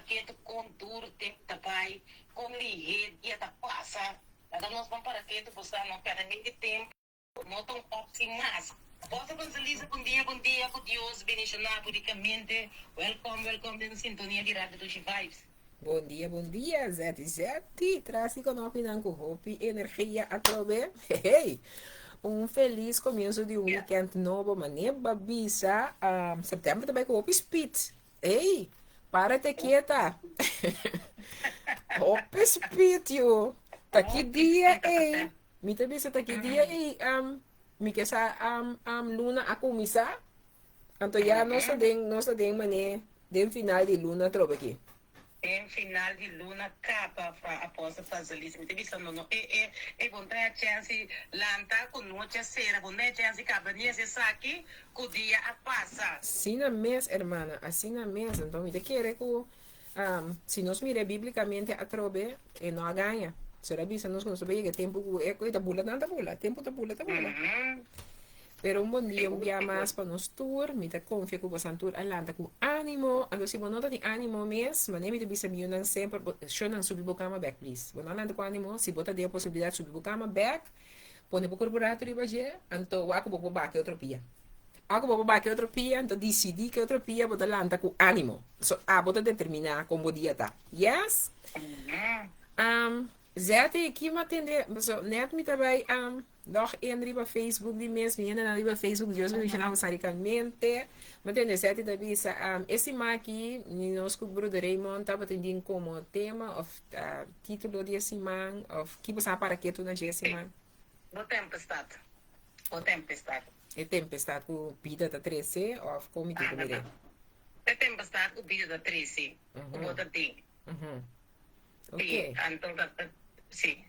ketu kon duru tempu ta bai, kon lihé dia ta pasa. Laga nos ban para ketu bo sa no pèrdè mente tempu no ta un opsi mas. Apostel Gonzalisa bon dia bon dia ku Dios bendishoná bo rikamente. Welkom welkom den sintonia di Radio Dushi Vibes. Bon dia bon dia Zetty Zetty tras di konopinan ku hopi energia atrobe hey un felis komienso di un weekend nobo mane ba bisa um, september ta bai ku hopi speed hey párate kieta hopi speed yu ta ki dia ey mi ta bisa ta ki dia ey um, mi ke sa um, um, luna a kuminsá Anto ya nos ta den nos ta den mane den final di luna atrobe aki. Den final di luna caba fra Apostel Francelis mi ta bisa no no e e e bon ta chance lanta cu nochi a cera bon ta chance caba ni haci esaki cu dia a pasa. Asina mes hermana, asina mes. Anto mi ta kere cu si nos mira biblicamente atrobe e no a gaña. Sor a bisa nos cu nos ta bay yega e tempo cu e ta bula nan ta bula, tempo ta bula ta bula. Pero un bon dia un bia mas pa nos tur. Mi ta konfia ku bosan tur a lanta ku ánimo. Anto si bo no ta tin ánimo mes, manera mi ta bisa mi yunan semper, bo shornan subi bo kama bèk please. Bo no a lanta ku ánimo, si bo ta den e posibilidat subi bo kama bèk, pone bo kurpu ratu riba dje, anto wak ku bo por baki otro pia. Ora ku bo por baki otro pia, anto disidí ke otro pia bo ta lanta ku ánimo. So abo ta determiná kon bo dia ta. Yes? Zète, ki mi a tende, so nèt mi ta bai. Log in riba Facebook di mes, mi hende nan riba Facebook, Dios bendiciona boso ricamente. Mi tende Seti ta bisa, um, e siman aki ni nos cu Broeder Raymond tabatin din como tema of uh, titulo di e siman of ki boso a para ketu na dje siman? Bo tempestad. Bo tempestad. E tempestad cu bida ta trece of con mi tin cu mire? E tempestad cu bida ta trece, cu bo ta den. Ok. Sí, anto ta, sí.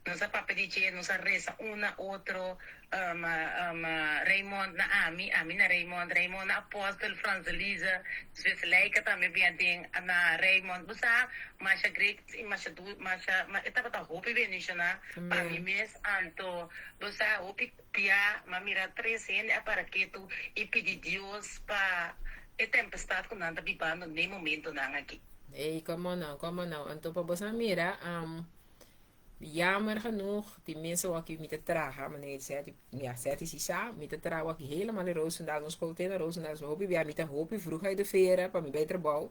Nos a papia di dje, nos a resa un na otro, um, um, Raymond na ami, ami na Raymond, Raymond na Apostel, Franselise, despues Leika tambe bin aden na Raymond. Bo sa, masha great i masha du, masha, e tabata hopi bendishoná pa mi mes, anto bo sa hopi bia m'a mira tres hende a para ketu i pidi Dios pa e tempestad ku nan ta bibando n'e momentonan aki. Ey, komo no, komo no. Anto pa boso a mira, um, jammer genoeg, di mensen wak mi ta traha, manera seti, ja, seti si sa, mi ta traha wak helemaal in Roosendaal, nos school te na Roosendaal, so hopi bia mi ta hopi vroeg uit de veren pa mi bay trabou.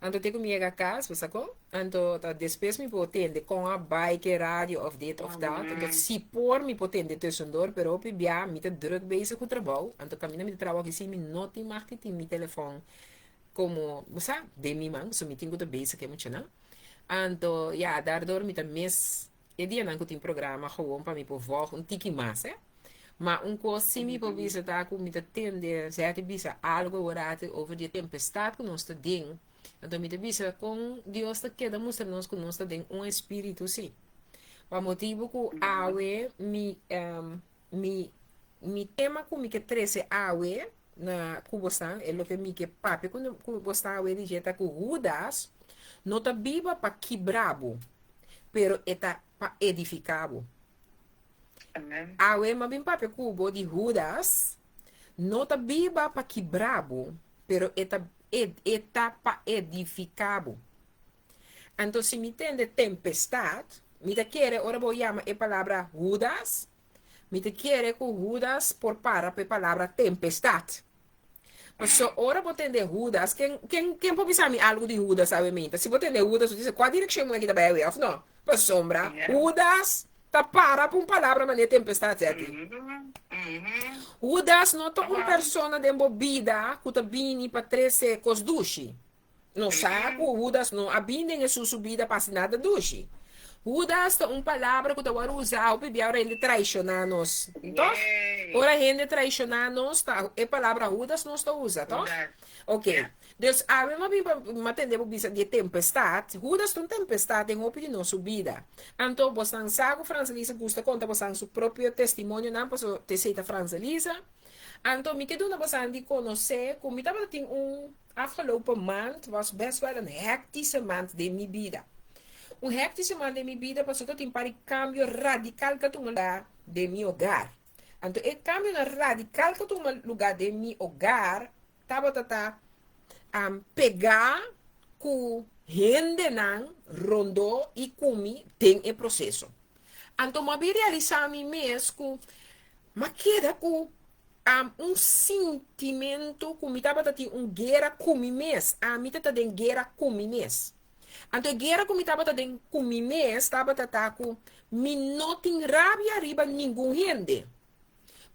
Anto te ku mi yega kas, bo sa kon? Anto ta despues mi por tende kon a bai ke radio of dit of dat. Anto si por mi por tende tussendoor, pero hopi bia mi ta druk bezig ku trabou. Anto kaminda mi ta traha wak si mi no tin mag di tin mi telefon Como, bo sa, den mi man, so mi tin cu ta bezig e muchanan. Anto, ya, daardoor mi ta mis e dianan cu tin programa gewoon pa mi por volg un tiki mas, eh. Ma un cos si mi por bisa ta cu mi ta tende Zeti bisa algo awor over di e tempestad cu nos ta den. Anto mi ta bisa con Dios ta keda mustra nos cu nos ta den un espiritu si. Pa motibo cu awe mi, Mi mi tema ku mi ke trese awe na ku bosan, e loke mi ke papia ku ku bosan awe di dje ta ku Hudas no ta biba pa kibra bo, pero e ta pa edifiká bo. Amen. Awe mi a bin papia ku bo di Hudas no ta biba pa kibra bo, pero e ta e e ta pa edifiká bo. Anto si mi tende tempestad, mi ta kere ora bo yama e palabra Hudas, mi ta kere ku Hudas por para pa e palabra tempestad. Paso ora bo tende Hudas, ken, ken, ken por bisa mi algu di Hudas awe meinta? Si bo tende Hudas, bo dice kua direkshon bo ta bai awe of no? Pasobra Hudas ta para pa un palabra manera tempestad seti. Hudas no ta un persona den bo bida ku ta bini pa trese kos dushi. Nos sa ku Hudas no a bin den Hesus su bida pa hasi nada dushi. Hudas ta un palabra ku ta wòrdu usá hopi bia ora hende traishoná nos, tòg? Ora hende traishoná nos, ta e palabra Hudas nos ta usa, tòg? Ok. Dus awe mi a bin pa mi a tende bo bisa di e tempestat. Hudas ta un tempestat den hopi di nos su bida. Anto bosnan sa ku Frans Elisa gusta konta bosnan su propio testimonionan pasobra esei ta Frans Elisa. Anto mi ke duna bosan di konosé ku mi tabata tin un Afgelopen maand was best wel een hectische maand den mi bida. Un hectische maand den mi bida pasobra ta tin par di cambio radical ta tuma lugar den mi hogar. Anto e cambionan radical ta tuma lugar den mi hogar tabata ta pega. ku hendenan rondó i ku mi den e proseso. Anto mi a bin realisá mi mes ku mi a keda ku un sintimentu ku mi tabata tin un guera ku mi mes. Ami ta ta den guera ku mi mes. Anto e guera ku mi tabata den ku mi mes tabata ta ku mi no tin rabia riba ningun hende.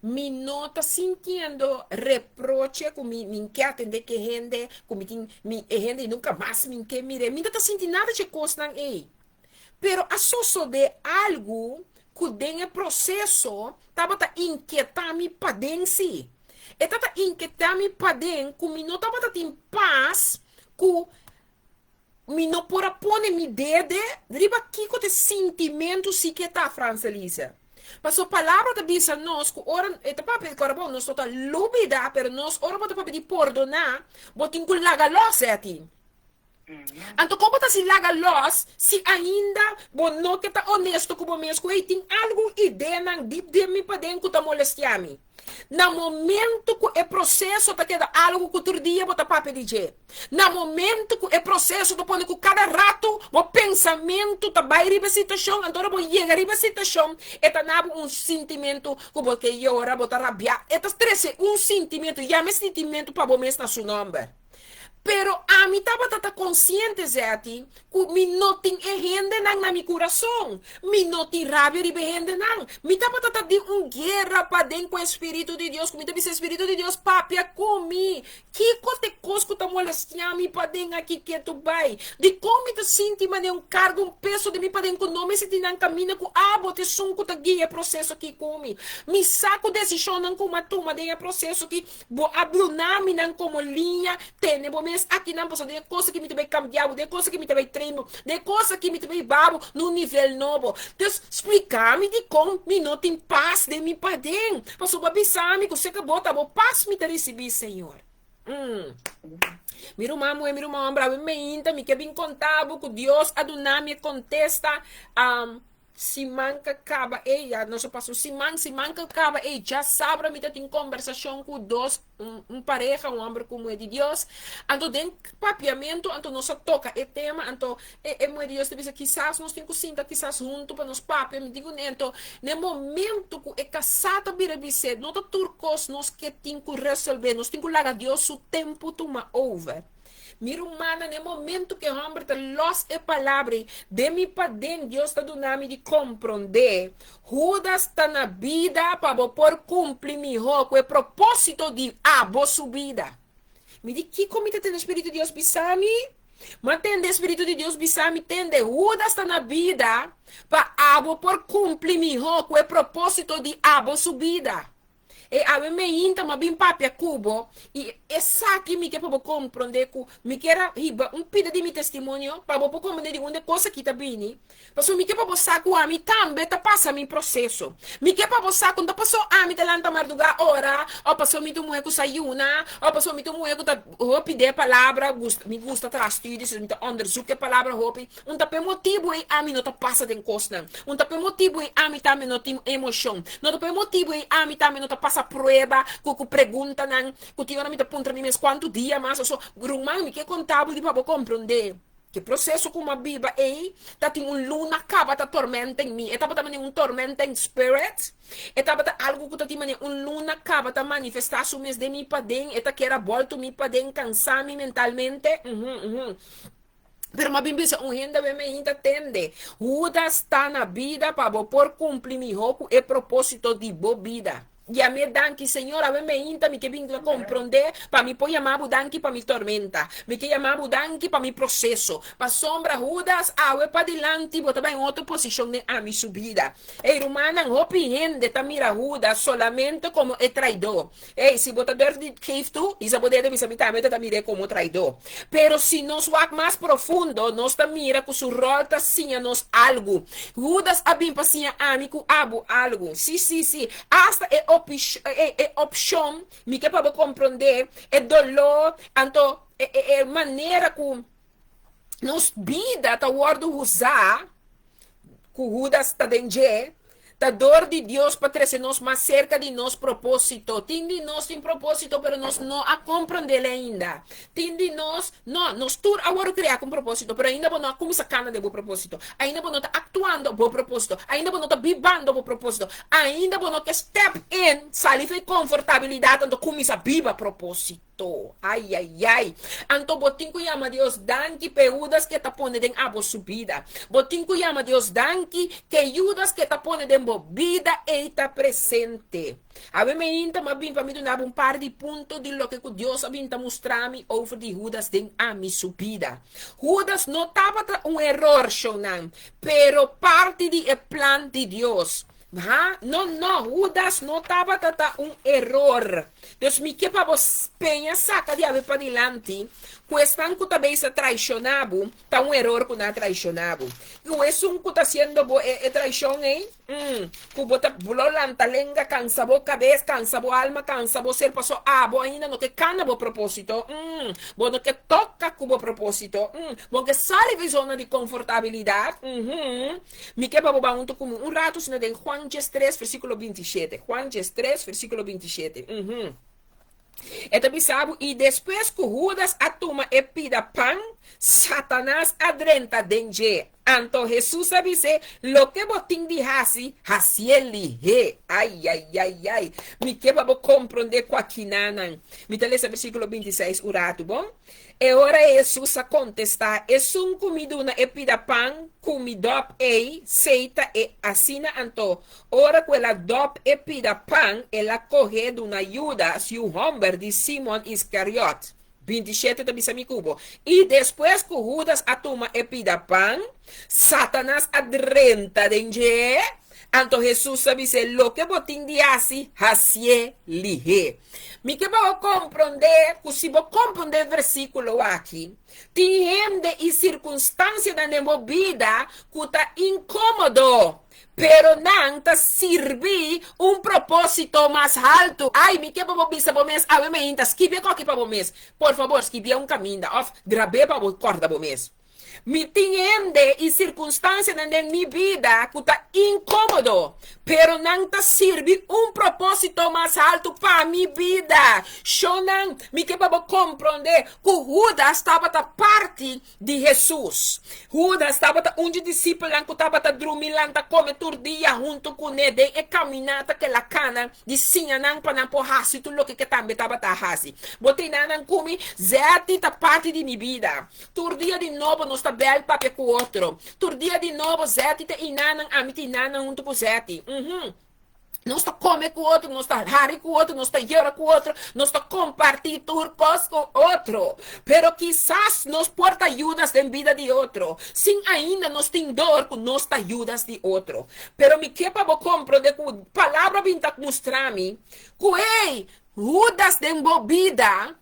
Mi no ta sintiendo reproche ku mi mi ke atende ku e hende, ku mi tin mi e hende nunka mas mi ke mir'é. Mi no ta sinti nada dje kosnan ei. Pero a sosodé algu ku den e proseso tabata inkietá mi paden sí. E tabata inkietá mi paden ku mi no tabata tin pas ku Mi no por a pone mi dede riba kiko ta e sintimentu si ke ta, Frans Elise. Paso palabra ta bisa nos ku ora e ta papia di kòrda bon, nos no ta lubida, pero nos ora bo ta papia di pordoná, bo tin ku laga lòs eti. Anto kon bo ta hasi laga lòs si ainda bo no ke ta onesto ku bo mes ku hey tin algun ideanan dip den mi paden ku ta molestiá mi. Na momento ku e proseso ta keda algu ku tur dia bo ta papia di dje. Na momento ku e proseso ta pone ku kada ratu bo pensamentu ta bai riba e situashon, anto ora bo yega riba e situashon e ta na bo un sintimentu ku bo ke yora, bo ta rabia, e ta trese un sintimentu, yama e sintimentu pa bo mes na su nòmber. Pero ami tabata ta konsiente, Zetty, ku mi no tin e hendenan na mi kurason. Mi no tin rabia riba e hendenan. Mi tabata ta den un guera paden ku e Spiritu di Dios, ku mi ta bisa e Spiritu di Dios, Papia ku mi. Kiko ta e kos ku ta molestiá mi paden aki ketu bai? Dikon mi ta sinti manera un karga, un peso den mi paden ku no mester tin nan kaminda ku abo ta esun ku ta guia e proseso aki ku mi? Mi sa ku desishonnan ku mi a tuma den e proseso aki Bo a bruna mi nan komo liña, tene bo mes akinan, pasobra den e kos aki mi ta bai kambia bo, den e kos aki mi ta bai train bo, den e kos aki mi ta bai hiba bo na un nivel nobo. Dus, splika mi dikon mi no tin pas den mi paden, pasobra bo a bisa mi ku serka bo ta bo pas mi ta risibí, Señor. Mm. Mi ruman muhé, mi ruman hòmber, awe meinta mi ke bin konta bo ku Dios a duna mi e kontesta. Um, Siman ka kaba ei, ya nos a pasa un siman, siman ka kaba ei, djasabra mi ta tin kombersashon ku dos, un, un pareha, un hòmber ku un muhé di Dios. Anto den papiamentu, anto nos a toka e tema, anto e, e muhé di Dios ta bisa, kisas nos tin ku sinta kisas huntu pa nos papia. Mi di kuné, anto na e momentu ku e kasá ta bira bis'é, no ta tur kos nos ke tin ku resolvé, nos tin ku laga Dios su tempu tuma over. Mi rumannan, e momento ku e hòmber ta lòs e palabra ei, den mi paden Dios ta duna mi di komprondé, Hudas ta na bida pa bo por kumpli mihó ku e propósito di abo su bida. Mi di, Kiko mi ta tende Spiritu di Dios bisa mi? M'a tende e Spiritu di Dios bisa mi, Tende, Hudas ta na bida pa abo por kumpli mihó ku e propósito di abo su bida. E awe meinta m'a bin papia ku bo, i esaki mi ke pa bo komprondé ku mi kier a hiba un pida di mi testimonio pa bo por komprondé di unda e kos aki ta bini. Pasobra mi ke pa bo sa ku ami tambe ta pasa mi proseso. Mi ke pa bo sa ku no ta paso ami ta lanta mardugá ora, òf paso mi ta un muhé ku sa yuna, òf paso mi ta un muhé ku ta hopi den e palabra, gusta, mi gusta traha studies, mi ta onderzoek e palabra hopi. Un ta p'e motibu ei ami no ta pasa den kosnan. Un ta p'e motibu ei ami tambe no tin emoshon. No ta p'e motibu ei ami tambe no ta pasa prueba ku ku preguntanan ku tin ora mi ta puntra mi mes kuantu dia mas oso. Ruman, mi ke konta bo di pa bo komprondé ke proseso ku mi a biba ei ta tin un luna kaba ta tormenten mi. E tabata manera un tormenten spirit. E tabata algu ku ta tin manera un luna kaba ta manifestá su mes den mi paden. E ta kier a bòltu mi paden, kansá mi mentalmente. Uhum, uhum. Pero m'a bin bisa un hende awe meinta tende, Hudas ta na bida pa bo por cumpli miho cu e proposito di bo bida. Yam'é danki, Señor, awe meinta mi ke bin ta comprende pa mi por yama bo danki pa mi tormenta. Mi ke yama bo danki pa mi proceso. Pasobra, Hudas, awe padilanti bo ta bai un otro posicion den ami su bida. Ey, rumannan, hopi hende ta mira Hudas solamente como e traidor. Ey, si bo ta durf di geef toe, hisa bo dede bisa mi tambe ta ta mir'é komo traidó. Pero si nos wak mas profundo, nos ta mira ku su ròl ta siña nos algu. Hudas a bin pa siña ami ku abo algu. Sí, sí, sí. Asta e e e opshon, mi ke pa bo komprondé, e doló, anto e e e manera ku nos bida ta wòrdu usá, ku Hudas ta den dje, ta. Ta dor di Dios pa trese nos mas serka di nos propósito. Tin di nos tin propósito, pero nos no a komprondé ainda. Tin di nos, no, nos tur a wòrdu kreá ku un propósito, pero ainda bo no a kuminsá kana den bo propósito. Ainda bo no ta aktuando bo propósito. Ainda bo no ta bibando bo propósito. Ainda bo no ke step in, sali for e konfortabilidat anto kuminsá biba propósito. To. Ai, ai, ai. Anto bo tin ku yama Dios danki p'e Judas ke ta pone den abo su bida. Bo tin ku yama Dios danki k'e Judas ke ta pone den bo bida ei ta presente. Awe meinta m'a bin pa mi duna bo un par di punto di loke ku Dios a bin ta mustra mi over di Judas den ami su bida. Judas no tabata un eror, shownan, pero parti di e plan di Dios. Ha? No, no, Judas no tabata ta un eror. Dus mi ke pa bo peña saka di awe padilanti ku esnan ku ta bisa traishoná bo, ta un eror ku nan a traishoná bo. Ku esun ku ta hasiendo bo e e traishon ei, mm, ku bo ta blo lanta lenga, kansa bo kabes, kansa bo alma, kansa bo ser, paso abo ainda no ke kana bo propósito, mm, bo no ke toka ku bo propósito, mm, bo no ke sali di zona di konfortabilidat, mm-hmm. Mi ke pa bo bai huntu ku mi un ratu sino den Juan 13, versíkulo 27. Juan 13, versíkulo 27. Uhum. E ta bisa bo, i despues ku Hudas a tuma e pida pan, Satanas a drenta den dje. Anto Hesus a bis'é, Loke bo tin di hasi, hasié lihé. Ai, ai, ai, ai. Mi ke pa bo komprondé ku akinanan. Mi ta lesa versíkulo 26 un ratu, bon? E ora Hesus a kontestá, Esun ku mi duna e pida pan ku mi dòp ei, sei ta e. Asina anto, ora ku el a dòp e pida pan, el a koh'é duna Judas, yu hòmber di Simon Iskariòt. 27 ta bisa mi ku bo, I despues ku Judas a tuma e pida pan, Satanas a drenta den dje. Anto Hesus a bis'é, Loke bo tin di hasi, hasié lihé. Mi ke pa bo komprondé ku si bo komprondé e versíkulo aki, tin hende i sirkunstansianan den bo bida ku ta inkómodo, pero nan ta sirbi un propósito mas haltu. Ai, mi ke pa bo bisa bo mes awe mainta, skibi e koki pa bo mes. Por fabor, skibié un kaminda òf grab'é pa bo kòrda bo mes. Mi tin hende i sirkunstansianan den mi bida ku ta inkómodo, pero nan ta sirbi un propósito mas haltu pa mi bida. Shonnan, mi ke pa bo komprondé ku Hudas tabata parti di Hesus. Hudas tabata un dje disipelnan ku tabata drumi lanta kome tur dia huntu kuné den e kaminata ku el a kana di siña nan pa nan por hasi tur loke ku e tambe tabata hasi. Bo teiná nan ku mi? Zèti ta parti di mi bida. Tur dia di nobo nos ta bèl papia ku otro. Tur dia di nobo Zèti ta inanan, ami ta inanan huntu ku Zèti. Uhum. Nos ta kome ku otro, nos ta hari ku otro, nos ta yora ku otro, nos ta kompartí tur kos ku otro. Pero kisas nos por ta Judas den bida di otro, sin ainda nos tin dor ku nos ta Judas di otro. Pero mi ke pa bo komprondé ku palabra bin ta mustra mi ku, hey, Judas den bo bida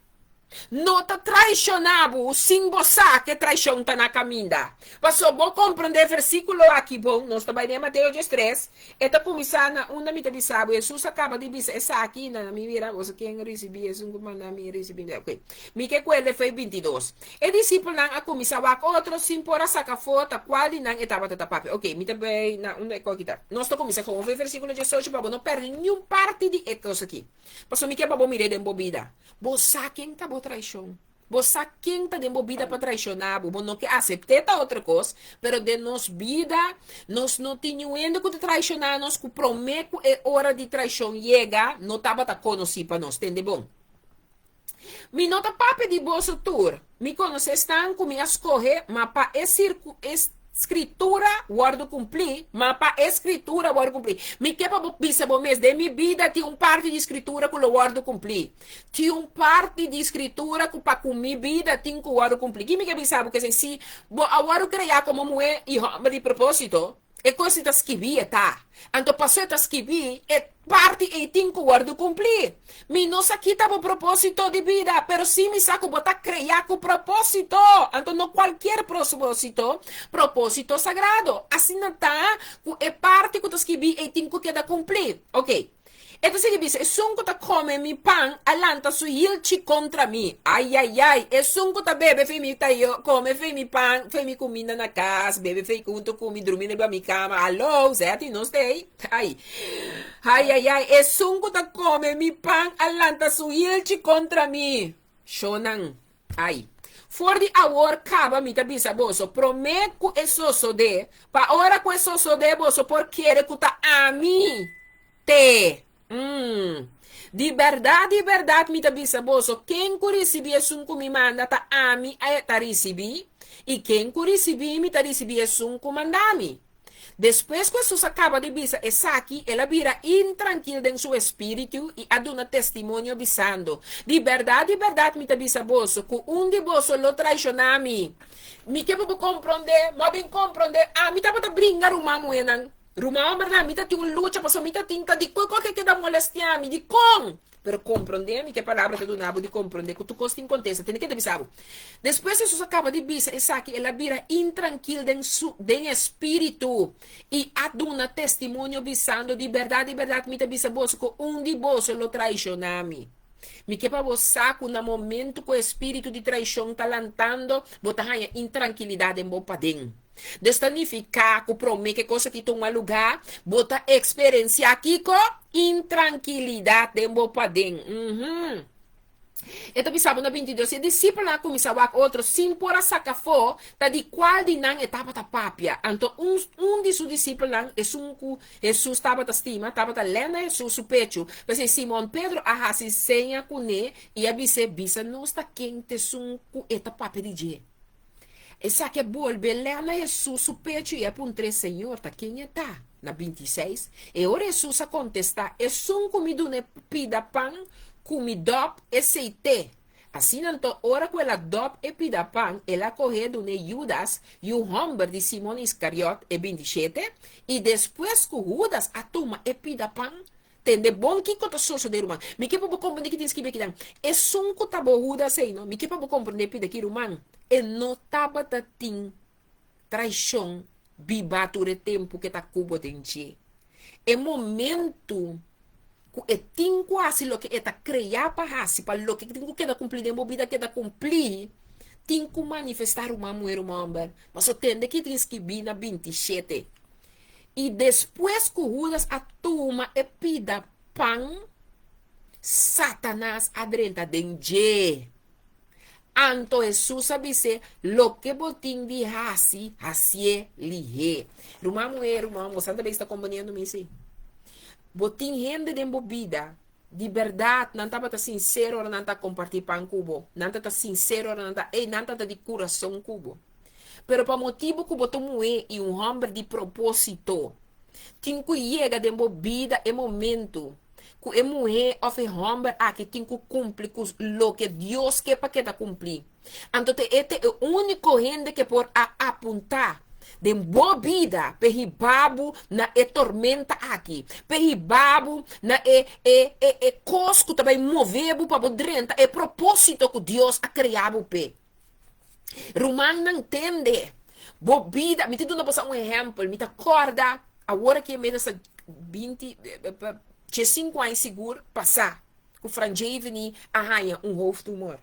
No ta traishoná bo sin bo sa ku e traishon ta na kaminda. Paso bo komprondé e versíkulo aki bon, nos ta bai den Mateo 13, e ta kuminsá na unda mi ta bisa bo, Hesus a kaba di bisa esaki, na mi mira, boso ken risibí esun ku manda mi risibí mi. Oke, mi ke kuel e fe 22. E disipelnan a kuminsá wak otro sin por a saka afó ta kual di nan e tabata ta papia. Oke, mi ta bai na unda e koki ta. Nos ta kuminsá kon fe versíkulo 18 pa bo no pèrdè niun parti di e kos aki. Pasobra mi ke pa bo mir'é den bo bida. Bo sa ken ta bo traishon. Bo sa ken ta den bo bida pa traishoná bo. Bo no ke asept'é ta otro kos, pero den nos bida nos no tin niun hende ku ta traishoná nos ku promé ku e ora di traishon yega no tabata konosí pa nos. Tende bon. Mi no ta papia di boso tur. Mi konosé esnan ku mi a skohe, ma pa e sirku e Skritura wòrdu kumplí, ma pa e Skritura wòrdu kumplí. Mi ke pa bo bisa bo mes, den mi bida tin un parti di Skritura ku lo wòrdu kumplí. Tin un parti di Skritura ku pa ku mi bida tin ku wòrdu kumplí. Ki mi ke bisa bo ku esei? Si bo a wòrdu kreá komo muhé i hòmber di propósito, E kos di ta skibí e ta. Anto paso e ta skibí, e parti ei tin ku wòrdu kumplí. Mi no sa kita bo propósito di bida, pero sí mi sa ku bo ta kreá ku propósito. Anto no kualkier propósito, propósito sagrado. Asina ta ku e parti ku ta skibí ei tin ku keda kumplí. Oke. E ta sigui bisa, Esun ku ta kome mi pan a lanta su hilchi kontra mi. Ai, ai, ai! Esun ku ta bebe fei mi tayo, kome fei mi pan, fei mi kuminda na kas, bebe fei huntu ku mi, drumi riba mi kama. Haló, Zeti, nos ta ei? Ai, ai, ai, ai! Esun ku ta kome mi pan a lanta su hilchi kontra mi. Shonnan, ai. For di awor kaba mi ta bisa boso, promé ku e sosodé, pa ora ku e sosodé boso por kere ku ta ami te. Mm. Di bèrdat, di bèrdat mi ta bisa boso, ken ku risibí esun ku mi manda ta ami e ta risibí, i ken ku risibí mi ta risibí esun ku manda mi. Despues ku Hesus a kaba di bisa esaki, el a bira intrankil den su espíritu i a duna testimonio bisando, Di bèrdat, di bèrdat mi ta bisa boso, ku un di boso lo traishoná mi. Mi ke pa bo komprondé, bo a bin komprondé, ami tabata bringa ruman muhénan, ruman hòmbernan, mi ta tin un lucha pasobra mi ta tin ta dikon ku ke keda molestiá mi, dikon? Pero komprondé mi ke palabra ta duna bo di komprondé ku tur kos tin kontesta. Tene ke ta bisa bo. Despues Hesus a kaba di bisa esaki, el a bira intrankil den su den e spiritu i a duna testimonio bisando, Di bèrdat, di bèrdat mi ta bisa boso ku un di boso lo traishoná mi. Mi ke pa bo sa ku na momentu ku e spiritu di traishon ta lantando, bo ta haña intrankilidat den bo paden. Des ta nifiká ku promé ku e kos aki tuma lugá, bo ta eksperensiá kiko? Intrankilidat den bo paden. Uhum. E ta bisa bo na 22, E disipelnan a kuminsá wak otro sin por a saka afó ta di kual di nan e tabata papia. Anto un, un di su disipelnan, esun ku Hesus tabata stima, tabata lèn na Hesus su pechu. P'esei Simon Pedro a hasi seña kuné i a bis'é, Bisa nos ta ken t'esun ku e ta papia di dje. Esaki a bolbe lè na Hesus su pechu i a puntr'é, Señor, ta ken e ta? Na 26, e ora Hesus a kontestá, Esun ku mi duna e pida pan ku mi dòp, esei t'e. Asina anto, ora ku el a dòp e pida pan, el a koh'é dun'é Judas, yu hòmber di Simon Iskariòt, e 27, i despues ku Hudas a tuma e pida pan, Tende bon kiko ta sosode ruman. Mi ke pa bo komprende ki tin skibi akinan. Esun ku ta bo Hudas ei no, mi ke pa bo komprende pida ki ruman. E no tabata tin traishon biba tur e tempu ke ta ku bo den dje. E momentu ku e tin ku hasi loke e ta krea pa hasi, pa loke tin ku keda kumpli den bo bida keda kumpli, tin ku manifestá ruman muhé ruman hòmber. Paso tende ki tin skibi na 27. I despues ku Hudas a tuma e pida pan, Satanas a drenta den dje. Anto Hesus a bis'é, Loke bo tin di hasi, hasié lihé. Ruman muhé, ruman hòmber, boso ta bes ta komponiendo mi si? Bo tin hende den bo bida, di bèrdat nan tabata sinsero ora nan ta kompartí pan ku bo, nan ta ta sinsero ora nan ta, ey, nan ta ta di kurason ku bo. Pero pa motibu ku bo ta un muhé i un hòmber di propósito, tin ku yega den bo bida e momentu ku e muhé òf e hòmber aki tin ku kumpli ku loke Dios ke pa keda kumplí. Anto ta e ta e úniko hende ke por a apuntá den bo bida p'e hiba bo na e tormenta aki, p'e hiba bo na e e e e kos ku ta bai move bo pa bo drenta e propósito ku Dios a krea bo p'e. Rumannan tende, bo bida, mi ta duna boso un ehèmpel, mi ta kòrda awor aki e mes a 20, 15 aña sigur pasá ku Fran Jeveny a haña un hoofdtumor.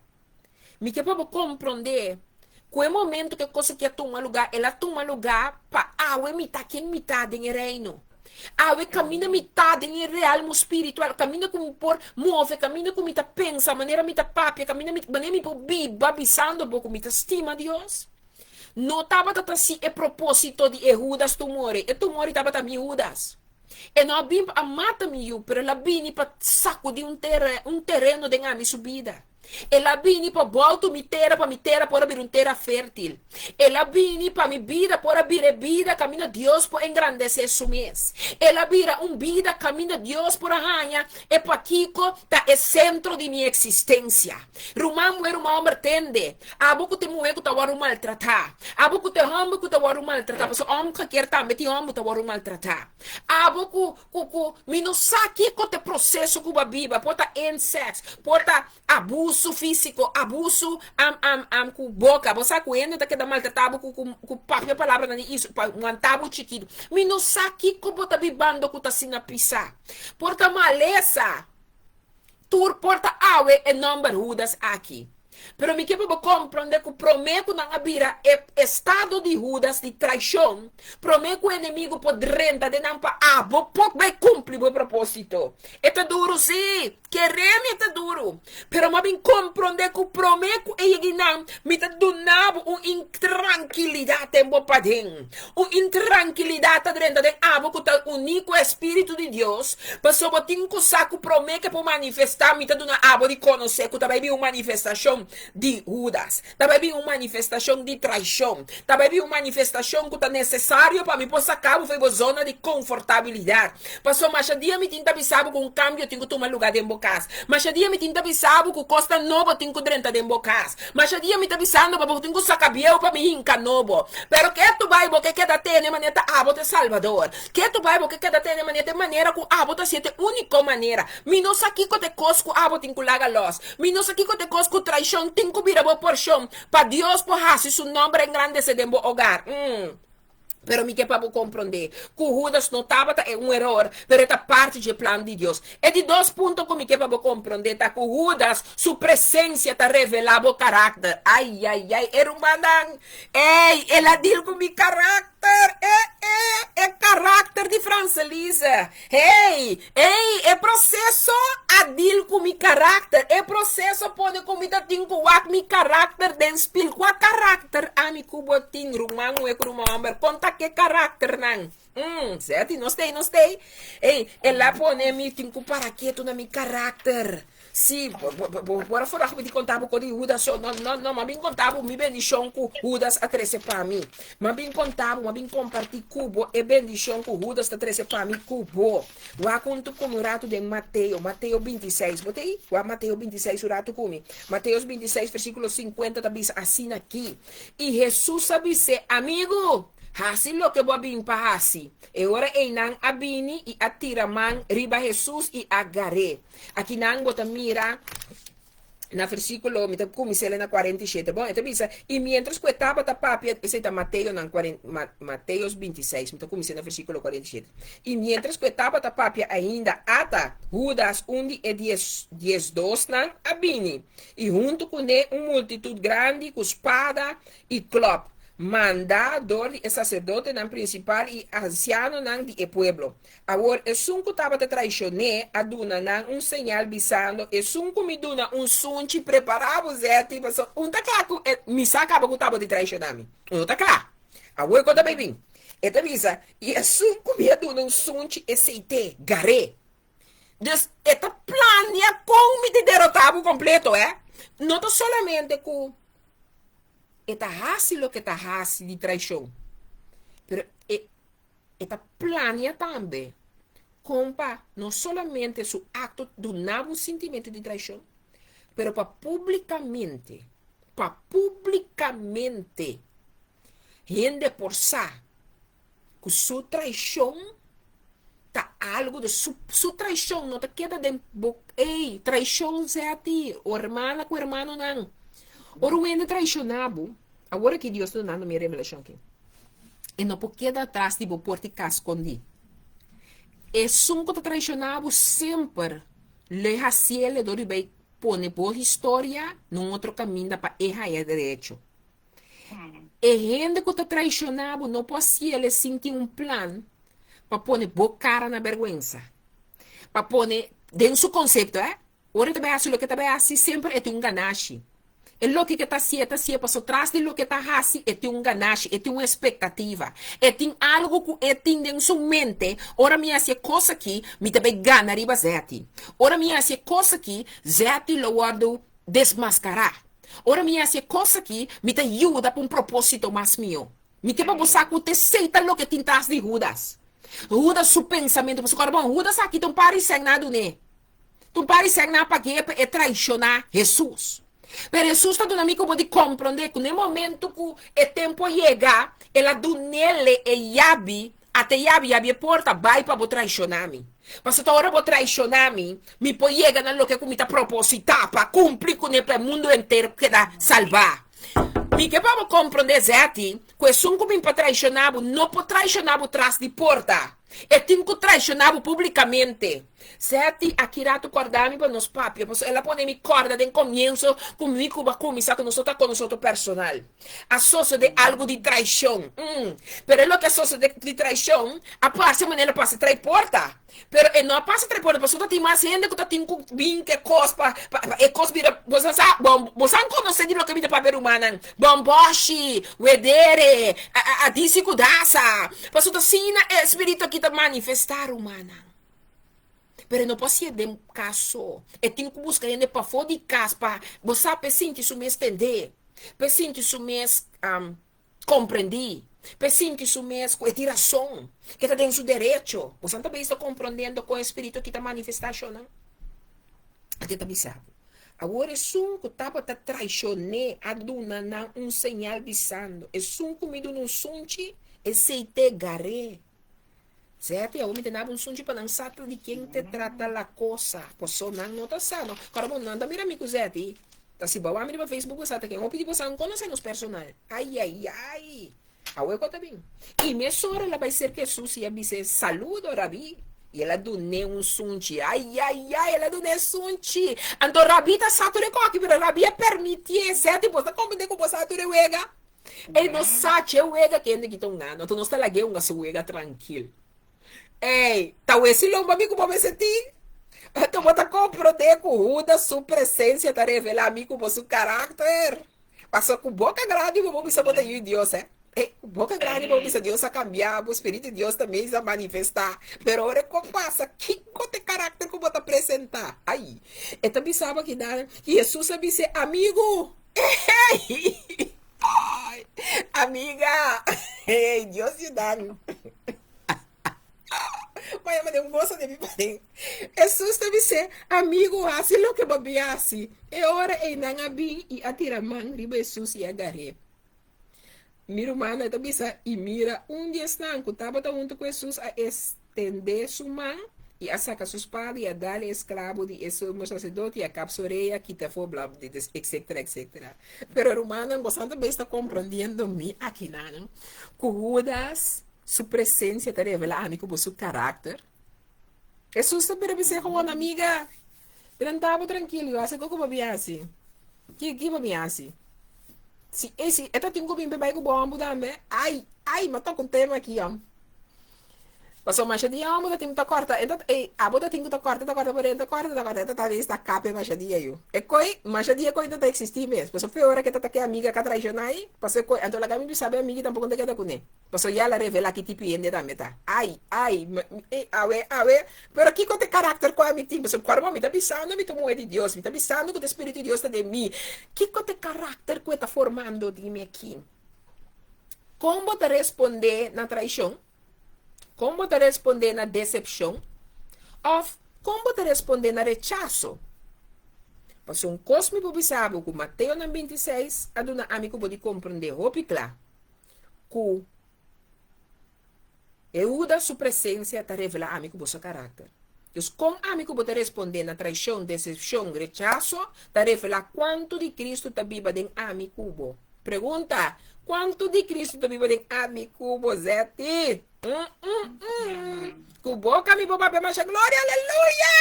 Mi ke pa bo komprondé ku e momento ku e kos aki a tuma lugá, el a tuma lugá pa awe mi ta ken mi ta den e Reino. Awe kaminda mi ta den e realmo spiritual, kaminda ku mi por move, kaminda ku mi ta pensa, manera mi ta papia, kaminda mi, manera mi por biba bisando bo ku mi ta stima Dios. No tabata ta si e propósito di e Hudas tumor ei. E tumor ei tabata mi Hudas. E no a bin pa a mata mi yu, pero el a bini pa sakudí un tere, un tereno den ami su bida. El a bini pa bòltu mi tera pa mi tera por a bira un tera fértil. El a bini pa mi bida por a bira e bida kaminda Dios por engrandesé su mes. El a bira un bida kaminda Dios por a haña e pakiko ta e sentro di mi eksistensia. Ruman muhé, ruman hòmber, tende! Abo ku ta e muhé ku ta wòrdu maltratá. Abo ku ta e hòmber ku ta wòrdu maltratá, pasobra hòmber kakier tambe tin hòmber ku ta wòrdu maltratá. Abo ku ku ku mi no sa kiko ta e proseso ku bo a biba, por ta incest, por ta abuso. Abusu físiko, abusu am am am ku boka. Bo sa ku hende ta keda maltratá bo ku ku ku papia palabranan di isu pa wantá bo chikitu. Mi no sa kiko bo ta bibando ku ta asina pisá. Por ta malesa. Tur por ta awe e nòmber Hudas aki. Pero mi ke pa bo komprondé ku promé ku nan a bira e estado di Hudas di traishon, promé ku enemigu por drenta den nan pa abo por bai kumpli bo propósito. E ta duru, sí, kere mi e ta duru. Pero mi a bin komprondé ku promé ku e yegi nan, mi ta duna bo un intrankilidat den bo paden. Un intrankilidat ta drenta den abo ku ta uní ku e Spiritu di Dios, pasobra bo tin ku sa ku promé ke por manifestá mi ta duna abo di konosé ku ta bai bin un manifestashon di Hudas, ta bai bin un manifestashon di traishon, ta bai bin un manifestashon ku ta nesesario pa mi por saka bo for di bo zona di konfortabilidat. Pasobra masha dia mi tin ta bisa bo ku un kambio tin ku tuma lugá den bo kas. Masha dia mi tin ta bisa bo ku kosnan nobo tin ku drenta den bo kas. Masha dia mi ta bisando pa bo tin ku saka bieu pa mi hinka nobo. Pero ke tu bai bo ke keda tene manera ta abo ta e Salbador. Ke tu bai bo ke keda tene manera ta e manera ku abo ta hasié ta e úniko manera. Mi no sa kiko ta e kos ku abo tin ku laga lòs. Mi no sa kiko ta e kos ku traishon tin ku bira bo porshon pa Dios por hasi su nòmber engrandesé den bo ogar. Mm. Pero mi ke pa bo komprondé ku Hudas no tabata e un eror, pero e ta parti dje plan di Dios. E di dos punto ku mi ke pa bo komprondé ta ku Hudas su presensia ta revelá bo karakter. Ai, ai, ai, e rumannan! Ei, el a dil ku mi karakter! E, e, e karakter di Franselise! Hey! Ey! E proceso a deal cu mi karakter. E proceso a pone cu mi ta tin cu wak mi karakter den spil. Cua karakter ami cu bo tin, ruman muhe cu ruman homber? Con ta ke karakternan? Mm, Zeti, no stay, no stay. Ey, el a pone mi tin cu para ketu na mi karakter. Sí, bo, bo, bo, bo por a forag mi di konta bo ko di Hudas so. No, no, no, m'a bin konta bo mi bendishon ku Hudas a trese pa mi. M'a bin konta bo, m'a bin kompartí ku bo e bendishon ku Hudas ta trese pa mi ku bo. Wak huntu ku mi un ratu den Mateo, Mateo 26. Bo ta ei? Wak Mateo 26 un ratu ku mi. Mateos 26 versíkulo 50 ta bisa asina aki, I Hesus a bis'é, Amigu, hasi loke bo a bin pa hasi. E ora ei nan a bini i a tira man riba Hesus i a gar'é. Akinan bo ta mira na versíkulo, mi ta kumins'é na 47. Bon, e ta bisa, I miéntras ku e tabata papia, esei ta Mateo nan kuaren, Mateos 26, mi ta kumins'é na versíkulo 47. I miéntras ku e tabata papia ainda, ata, Hudas, un di e dies, diesdosnan, a bini, i huntu kuné un multitut grandi ku spada i klòp, mandá dor di e saserdotenan prinsipal i ansianonan di e pueblo. Awor esun ku tabata traishon'é a duna nan un señal bisando, Esun ku mi duna un sunchi, prepará bo zeti, pasobra un ta kla ku e mi sa kaba ku tabata di traishoná mi. Un no ta kla. Awor kon ta bai bin? E ta bisa, I esun ku mi a duna un sunchi, esei t'e, gar'é. Dus e ta plania kon mi ta derotá bo kompleto, eh. No ta solamente ku e ta hasi loke ta hasi di traishon, pero e E ta plania tambe kon pa no solamente su akto duna bo un sintimentu di traishon, pero pa publikamente, pa publikamente hende por sa ku su traishon ta algu de su su traishon no ta keda den bo ey traishon zeti o hermana ku hermanonan ora un hende traishoná bo Awor aki Dios ta dunando mi e revelashon aki. E no por keda atras di bo porta i kas skondí. Esun ku ta traishoná bo semper lo e hasiel dor di bai pone bo historia na un otro kaminda pa e haña derecho. E hende ku ta traishoná bo no por hasiel sin tin un plan pa pone bo kara na bèrgwensa. Pa pone, den su konsepto, eh. Ora e ta bai hasi loke e ta bai hasi, semper e tin un ganashi. E loke ke ta hasi, e ta hasi pasobra tras di loke e ta hasi e tin un ganashi, e tin un espektativa. E tin algu ku e tin den su mente, ora mi hasi e kos aki, mi ta bai gana riba Zeti. Ora mi hasi e kos aki, Zeti lo wòrdu desmaskará. Ora mi hasi e kos aki, mi ta yuda pa un propósito mas mihó. Mi ke pa bo sa ku t'esei ta loke tin tras di Hudas. Hudas su pensamentu, pasobra kòrda bon, Hudas aki ta un par di sèn nan a dun'é. Tur par di sèn nan a pag'é pa e traishoná Hesus. Pero Hesus ta duna mi ku bo di komprondé ku na e momentu ku e tempu a yega, el a dun'é e yabi. Ate yabi, yabi e porta, bai pa bo traishoná mi. Pasobra ta ora bo traishoná mi, mi por yega na loke ku mi ta propositá pa kumpli kuné pa e mundu henter keda salbá. Mi ke pa bo komprondé, Zetty, ku esun ku bin pa traishoná bo no por traishoná bo tras di porta. E tin ku traishoná bo públikamente. Zetty, aki ratu kòrda mi pa nos papia, pasobra el a pone mi kòrda den komienso ku mi ku bo a kuminsá ku nos no ta konosé otro personal. A sosodé algu di traishon. Mm. Pero e loke a sosodé di traishon a parse manera el a pasa trai porta. Pero e no a pasa trai porta pasobra ta tin mas hende ku ta tin ku bin ku e kos pa pa pa e kos bira bo sa sa bon bo sa konosé di loke mi ta papia rumannan bòmbòshi, wedere, a a a disi ku dasa. Pasobra ta asina e spiritu aki ta manifestá rumannan. Pero e no por hasié den kas so. E tin ku buska hende pafó di kas pa bo sa pa e sinti su mes tendé. P'e sinti su mes komprendí, p'e sinti su mes ku e tin rason, ku e ta den su derecho. Boso ta bes ta komprondiendo kon e spiritu aki ta manifestá shonnan? Ate ta bisa bo, Awor esun ku tabata traishon'é a duna nan un señal bisando, Esun ku mi duna un sunchi, esei t'e gar'é. Zèti, awor mi ta naba un sunchi pa nan sa ta di ken te trata la cosa. Paso nan no ta sa no. Kòrda bo, nan ta mira mi ku Zèti. Ta si bo a wak mi riba Facebook bo sa ta ken. Hopi di bo sa no konosé nos personal. Ayayay! Awor e kos ta bin. I mesora el a bai serka Hesus i a bis'é, Saludo, Rabí! I el a dun'é un sunchi. Ayayay! El a dun'é sunchi! Anto Rabí ta sa tur e kòki, pero Rabí a permitié. Zèti, bo ta komprendé ku bo sa tur e wega? Ey no sa che wega kende ki ta un gana, anto nos ta lag'é hunga su wega trankil. Ey, ta wesi lomba mi ku bo mester tin? Anto bo ta komprondé ku Hudas su presensia ta revelá mi ku bo su karakter. Pasobra ku boka grandi bo por bisa bo ta yu di Dios, eh. Ey, ku boka grandi bo por bisa Dios a kambia bo, spiritu di Dios ta mes a manifestá. Pero ora ku pasa, kiko ta e karakter ku bo ta presentá? Ay, e ta bisa bo akinan, Hesus a bis'é, Amigu! Ey! Ay, amiga! Hey, Dios yuda mi. Maya mane un gozo de mi paden. Jesús ta bis'é, Amigo, hasi loke bo bin hasi. E ora ei nan a bin i a tira man riba Jesús i a gar'é. Mi rumannan ta bisa, I mira, un di esnan ku tabata huntu ku Hesus a estendé su man i a saka su spada i a dal e esklabo di e sumo saserdote i a kap su orea, kita afó, bla, etsetera, etsetera. Pero rumannan, boso ta bes ta komprondiendo mi akinan ku Hudas su presensia ta revelá ami ku bo su karakter? Hesus ta bira bis'é, Gewoon, amiga, drenta bo trankil, yo hasi kiko bo bin hasi. Ki bo bin hasi? Si e si e ta tin ku bin pe bai ku bo hombu tambe. Ai, ai, m'a toka un tema aki yòn. Pasobra masha dia hombu ta tin ku ta kòrta, e ta e abo ta tin ku ta kòrta, ta kòrta por dentro, ta kòrta, ta kòrta, e ta ta ves ta kape masha dia yu. E koi, masha dia e koi ta ta eksistí mes. Pasobra fe ora ke ta ta ke amiga ka traishoná ei, pasobra e koi, anto laga mi bisa bo e amigi tampoko no ta keda kuné. Pasobra ya el a revelá ki tipo hende tambe ta. Ai, ai, e awe, awe. Pero kiko ta e karakter ku ami tin? Pasobra kòrda bo, mi ta bisando mi ta un muhé di Dios, mi ta bisando ku ta e Spiritu di Dios ta den mi. Kiko ta e karakter ku e ta formando di mi aki? Kon bo ta respondé na traishon? Kon bo ta respondé na desepshon? Òf kon bo ta respondé na rechaso? Pasobra un kos mi por bisa bo ku Mateo nan 26 a duna ami ku bo di komprondé hopi kla. Ku Ehuda su presensia ta revelá ami ku bo su karakter. Dus kon ami ku bo ta respondé na traishon, desepshon, rechaso ta revelá kuantu di Kristu ta biba den ami ku bo. Pregunta, Kuantu di Kristu ta biba den ami ku bo, Zetty? Mm-mm-mm. Ku boka mi por papia masha gloria, aleluya!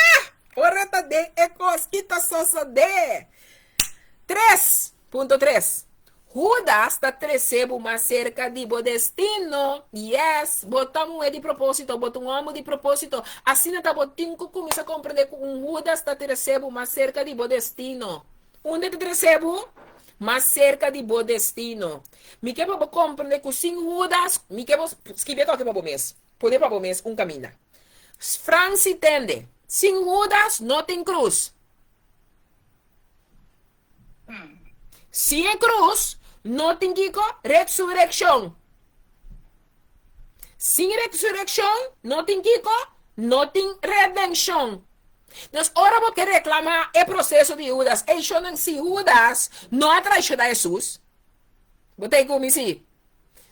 Ora ta den e kos ki ta sosodé. 3.3. Hudas ta trese bo mas serka di bo destino. Yes, bo ta muhé di propósito, bo ta un hòmber di propósito. Asina ta bo tin ku kuminsá komprendé ku un Hudas ta trese bo mas serka di bo destino. Unda ta trese bo? Mas serka di bo destino. Mi ke pa bo komprendé ku sin Hudas, mi ke bo skibi e toke pa bo mes, pone pa bo mes un kaminda. Franci tende, sin Hudas no tin krus. Sin e krus no tin kiko? Retsurekshon. Sin retsurekshon no tin kiko? No tin redenshon. Dus ora bo ke reklamá e proseso di Hudas, ey shonnan si Hudas no a traishoná Hesus, bo ta ei ku mi si?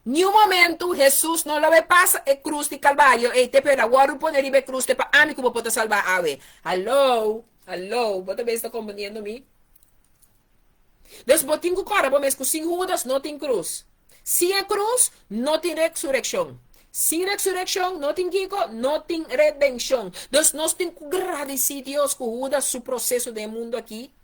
Niun momento Hesus no lo a pasa e krus di Kalvario ei te p'el a wòrdu pone riba e krus te pa ami ku bo por ta salbá awe. Hallo, hallo, bo ta bes ta komprendiendo mi? Dus bo tin ku kòrda bo mes ku sin Hudas no tin krus. Sin e krus no tin resurekshon. Sin resurekshon no tin kiko? No tin redenshon. Dus nos tin ku gradisí Dios ku Hudas su proseso den e mundu aki.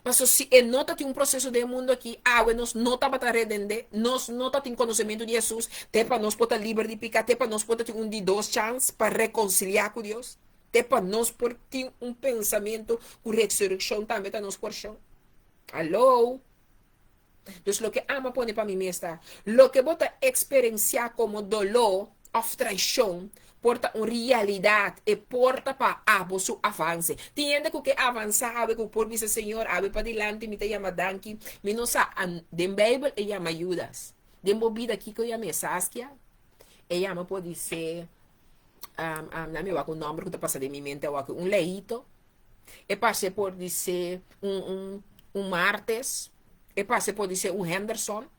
Paso si e no ta tin un proseso den e mundu aki, awe nos no tabata redendé, nos no ta tin konosementu di Hesus, te pa nos por ta liber di piká, te pa nos por ta tin un di dos chans pa rekonsiliá ku Dios, te pa nos por tin un pensamentu ku resurekshon tambe ta nos porshon. Aló! Dus loke ama pone pa mi mes ta, loke bo ta eksperensiá komo doló òf traishon por ta un realidat, e por ta pa abo su avanse. Tin hende ku ke avansá awe ku por bisa, Señor, awe padilanti mi ta yama danki, mi no sa, den Beibel e yama Judas. Den bo bida kiko yama e Saskia? E yama podisé, na mi wak un nòmber ku ta pasa den mi mente awor aki, un Leito. E parse por di un, un, un Martes, e parse por di un Henderson,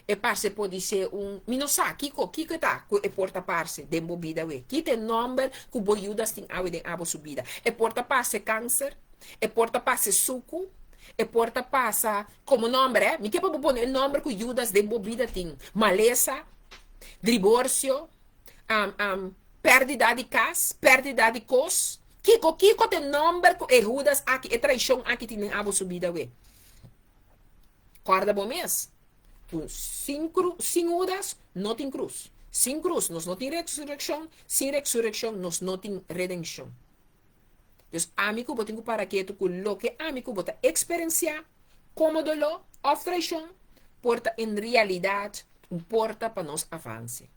e parse por di un, mi no sa kiko, kiko e ta ku e por ta parse den bo bida awe. Ki ta e nòmber ku bo Judas tin awe den abo su bida? E por ta parse kanser, e por ta parse suku, e por ta pasa komo nòmber, eh. Mi ke pa bo pone e nòmber ku Judas den bo bida tin, malesa, diborsio, pèrdida di kas, pèrdida di kos. Kiko, kiko ta e nòmber ku e Hudas aki, e traishon aki tin den abo su bida awe? Kòrda bo mes ku sin kru, sin Hudas no tin krus. Sin krus nos no tin resurekshon, sin resurekshon nos no tin redenshon. Dus ami ku bo tin ku para ketu ku loke ami ku bo ta eksperensiá komo doló òf traishon por ta en realidat un porta pa nos avanse.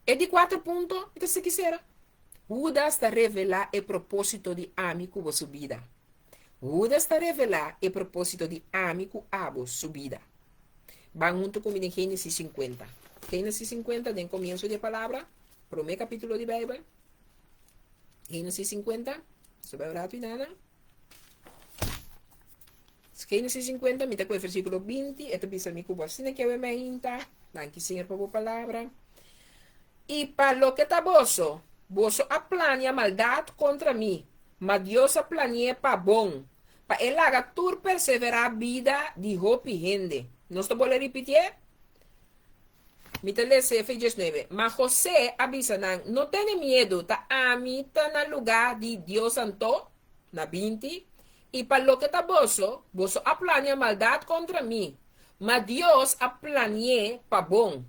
E di kuater punto mi ta sigui sera. Hudas ta revelá e propósito di ami ku bo su bida. Hudas ta revelá e propósito di ami ku abo su bida. Ban huntu ku mi den Génesis 50. Génesis 50, den komienso di e palabra, promé kapítulo di Beibel. Génesis 50, so bai un ratu i nana. Génesis 50, mi ta ku e versíkulo 20, e ta bisa mi ku bo asina ke awe mainta. Danki Señor pa bo palabra. I pa loke ta boso, boso a plania maldat kontra mi, ma Dios a plani'é pa bon, pa e laga tur perseverá bida di hopi hende. Nos ta bolbe ripitié? Mi ta lesa e fe 19. Ma José a bisa nan, No tene miedu, ta ami ta na lugá di Dios anto? Na 20. I pa loke ta boso, boso a plania maldat kontra mi, ma Dios a plani'é pa bon.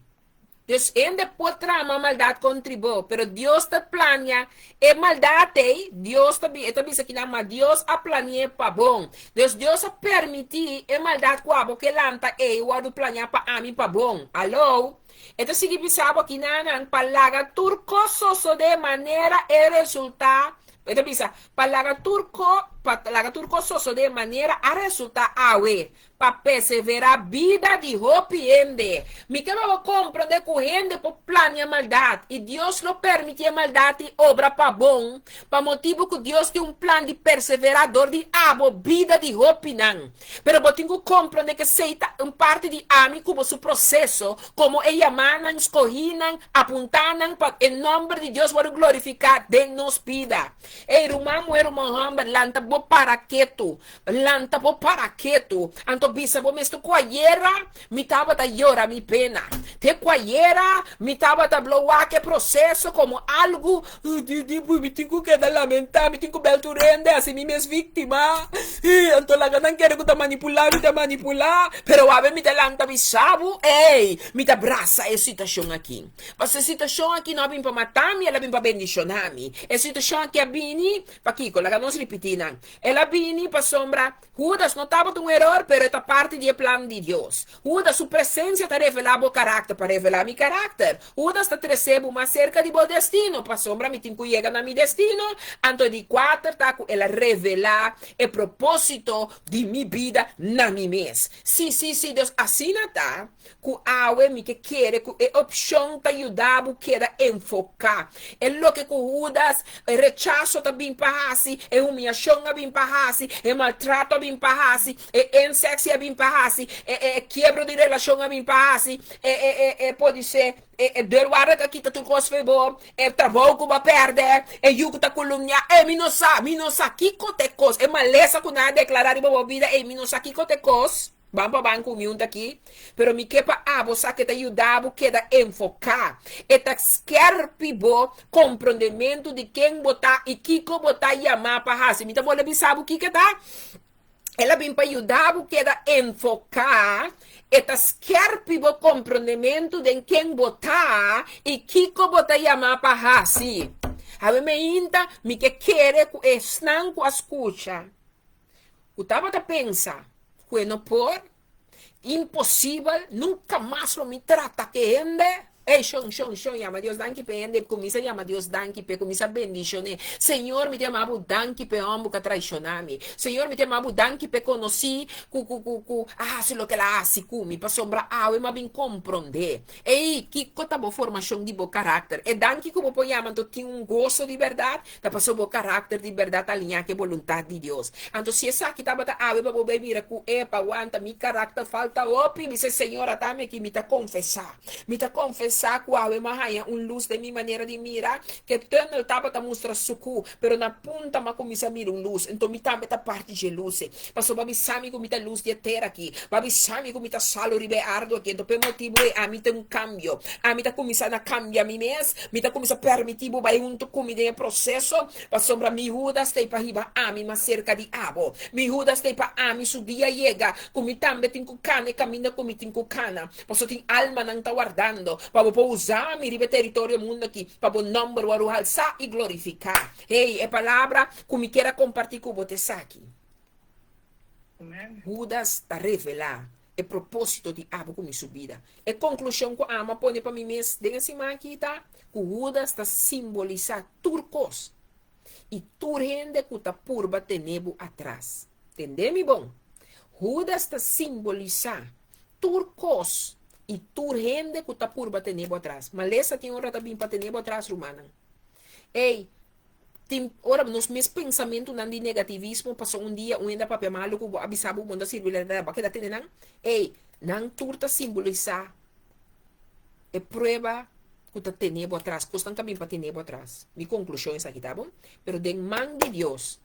Dus hende por trama maldat kontri bo, pero Dios ta plania e maldat ei, Dios ta e ta bisa kinan, ma Dios a plani'é pa bon. Dus Dios a permití e maldat ku abo ke lanta ei wòrdu planiá pa ami pa bon. Alou? E ta sigui bisa bo kinanan pa laga tur kos sosodé manera e resultá E ta bisa, Pa laga tur ko, pa laga tur kos sosodé manera a resultá awe, pa perseverá bida di hopi hende. Mi ke pa bo komprondé ku hende por plania maldat, i Dios lo permití e maldat i obra pa bon, pa motibu ku Dios tin un plan di perseverá dor di abo bida di hopinan. Pero bo tin ku komprondé ku esei ta un parti di ami ku bo su proseso komo e yamánan, skohínan, apuntánan pa e nòmber di Dios wòrdu glorifiká den nos bida. Ey, ruman muhé, ruman hòmber, lanta bo para ketu. Lanta bo para ketu. Anto bisa bo mes, Te ku ayera mi tabata yora mi pena. Te ku ayera mi tabata blo wak e proseso komo algu di mi tin ku keda lamentá, mi tin ku bel tur hende hasi mi mes víktima. Anto laga nan kere ku ta manipulá, mi ta manipulá. Pero awe mi ta lanta bisa bo, ey, mi ta brasa e situashon aki. Pasobra e situashon aki no a bin pa mata mi, el a bin pa bendishoná mi. E situashon aki a bini pakiko? Laga nos ripití nan. El a bini pasobra Hudas no tabata un eror, pero e ta parti di e plan di Dios. Hudas su presensia ta revelá bo karakter. karakter, pa revelá mi karakter. Hudas ta trese bo mas serka di bo destino, pasobra mi tin ku yega na mi destino. Anto e di kuater ta ku el a revelá e propósito di mi bida na mi mes. Sí, sí, sí, Dios, asina ta ku awe mi ke kere ku e opshon ta yuda bo keda enfoká. E loke ku Hudas, e rechaso ta bin pa hasi, e humiashon a bin pa hasi, e maltrato a bin pa hasi, e insectie a bin pa hasi, e e kiebro di relashon a bin pa hasi, e e e e podisé e e deurwaarder a kita tur kos for bo, e trabou ku bo a pèrdè, e yu ku ta kulumniá, e mi no sa, mi no sa kiko ta e kos, e malesa ku nan a deklará riba bo bida, e mi no sa kiko ta e kos. Ban pa ban ku mi un ta aki, pero mi ke pa abo sa ke ta yuda bo keda enfoká. E ta skèrpi bo komprondementu di ken bo ta i kiko bo ta yamá pa hasi. Mi ta bolbe bisa bo kiko ta. El a bin pa yuda bo keda enfoká. E ta skèrpi bo komprondementu den ken bo ta i kiko bo ta yamá pa hasi. Awe meinta mi ke kere ku esnan ku a skucha. Ku tabata pensa ku e no por, imposibel, nunka mas lo mi trata ku e hende. Ey, shon, shon, shon, yama Dios danki p'e hende, kuminsa yama Dios danki p'e, kuminsa bendishon'é. Señor, mi ta yama bo danki p'e hòmber ku a traishoná mi. Señor, mi ta yama bo danki p'e konosí ku, ku, ku, ku a hasi loke el a hasi ku mi, pasobra awe mi a bin komprondé. Ey, kiko ta bo formashon di bo karakter? E danki ku bo por yama anto tin un goso di bèrdat? Ta pasobra bo karakter di bèrdat ta aliñá ku e boluntat di Dios. Anto si esaki tabata awe pa bo bai mira ku epa, wanta, mi karakter falta hopi, mi se, Señor, ata mi aki, mi ta konfesá. Mi ta konfesá ku awe mi a haña un lus den mi manera di mira, ku e tùnel tabata mustra sukú, pero na punta mi a kuminsá mira un lus. Anto mi tambe ta parti dje lus ei. Pasobra bo a bisa mi ku mi ta lus di e tera aki. Bo a bisa mi ku mi ta salu riba e ardu aki. Anto pa e motibu ei ami ta un kambio. Ami ta kuminsá na kambia mi mes. Mi ta kuminsá permití bo bai huntu ku mi den e proseso, pasobra mi Hudas ta ei pa hiba ami mas serka di abo. Mi Hudas ta ei pa ami su dia yega, ku mi tambe tin ku kana e kaminda ku mi tin ku kana. Pasobra tin almanan ta wardando pa bo por usa mi riba e teritorio mundu aki, pa bo nòmber wòrdu halsá i glorifiká. Hey, e palabra ku mi kier a kompartí ku bo ta esaki. Hudas ta revelá e propósito di abo ku mi su bida. E konklushon ku amo a pone pa mi mes den e siman aki ta ku Hudas ta simbolisá tur kos i tur hende ku ta purba tene bo atras. Tende mi bon. Hudas ta simbolisá tur kos i tur hende ku ta purba tene bo atras. Malesa tin ora ta bin pa tene bo atras, rumannan. Ey, tin ora nos mes pensamentunan di negativismo pasobra un dia un hende a papia malu ku bo, a bisa bo bo no ta sirbi, bo a keda tene nan. Ey, nan tur ta simbolisá e prueba ku ta tene bo atras, kosnan ta bin pa tene bo atras. Mi konklushon esaki ta bon, pero den man di Dios,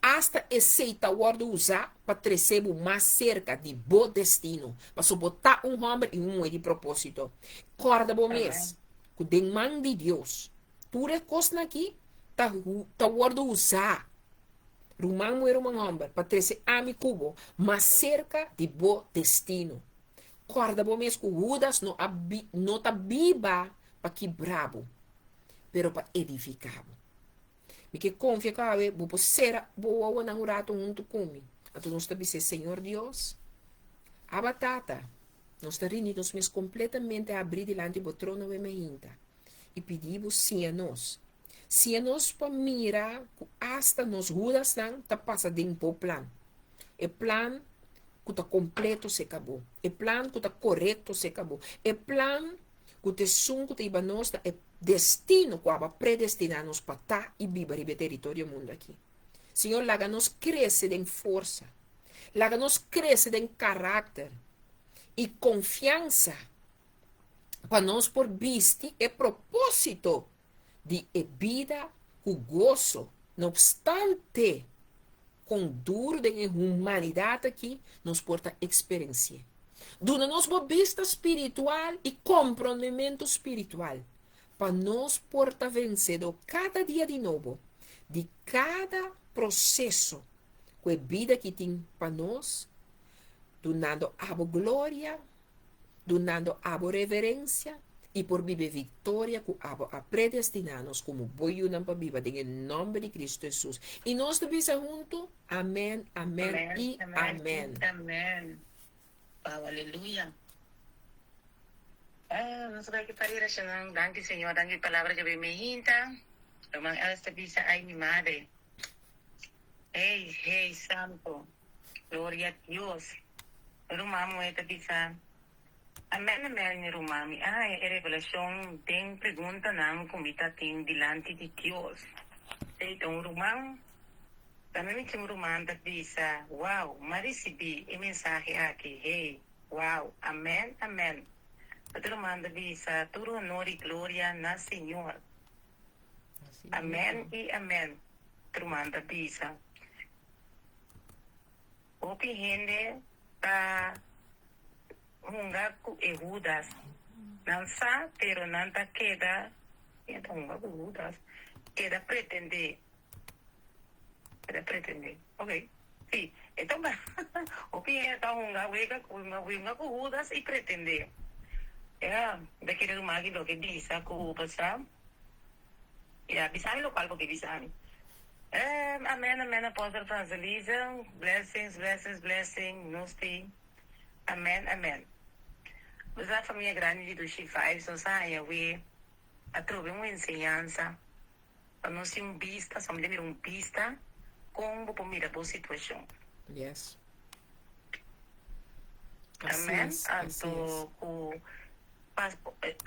asta esei ta wòrdu usá pa trese bo mas serka di bo destino, pasobra bo ta un hòmber i un muhé di propósito. Kòrda bo mes ku den man di Dios, Tur e kosnan aki ta ta wòrdu usá, ruman muhé, ruman hòmber, pa trese ami ku bo mas serka di bo destino. Kòrda bo mes ku Hudas no a no ta biba pa kibra bo, pero pa edifiká bo. Mi ke konfia ku awe bo por sera bo wowonan un ratu huntu ku mi. Anto nos ta bis'é, Señor Dios, Abba Tata, nos ta rindi nos mes kompletamente habrí dilanti bo trono awe mainta. i pidi bo siña nos. Siña nos pa mira ku asta nos Hudasnan ta pasa den bo plan. E plan ku ta kompleto serka bo. E plan ku ta korekto serka bo. E plan ku ta esun ku ta hiba nos na e destino ku abo a predestiná nos pa ta i biba riba e teritorio mundu aki. Señor, laga nos krese den forsa. Laga nos krese den karakter i konfiansa pa nos por bisti e propósito di e bida ku goso, no opstante kon duru den e humanidat aki nos por ta eksperensi'é. Duna nos bo bista spiritual i komprondementu spiritual pa nos por ta vensedó kada dia di nobo di kada proseso ku e bida aki tin pa nos, dunando abo gloria dunando abo reverencia y por biba e victoria cu abo a predestina nos como bo yunan pa biba den e nomber di Cristo Jesus. Y nos ta bisa hunto, Amen, amen, y amen. Amen. Wow, aleluya. Ah, nos bai ki pari rashanan. Danki Señor, danki palabra ke mi hinta. Ruman Els ta bisa, ay mi madre. Hey, hey, santo. Gloria a Dios. Ruman muhe ta bisa, Amen, amen, mi ruman. Mi a haña e revelashon den preguntanan ku mi ta tin dilanti di Dios. Ei ta un ruman. Tambe mi tin un ruman ta bisa, Wow, m'a risibí e mensahe aki. Hey, wow, amen, amen. Otro ruman ta bisa, Tur honor i gloria na Señor. Amen i amen. Otro ruman ta bisa, Hopi hende ta hunga ku e Hudas. Nan sa, pero nan ta keda, Ken ta hunga ku Hudas? Keda pretendé. Keda pretendé. Ok. Sí, e ta hopi hende ta hunga wega hunga ku Hudas i pretendé. Ya, mi ta kere ruman aki loke bisa ku pasá. Ya, bisa mi lokual bo ke bisa mi. Amen, amen, Apostle Franselisa. Blessings, blessings, blessing. Nos tin. Amen, amen. Nos a famia grandi di Dushi Vibes, nos a haña we atrobe un enseñansa pa nos tin un bista, solamente mira un bista kon bo por mira bo situashon. Yes. Así Amen. es, así Anto es. ku pa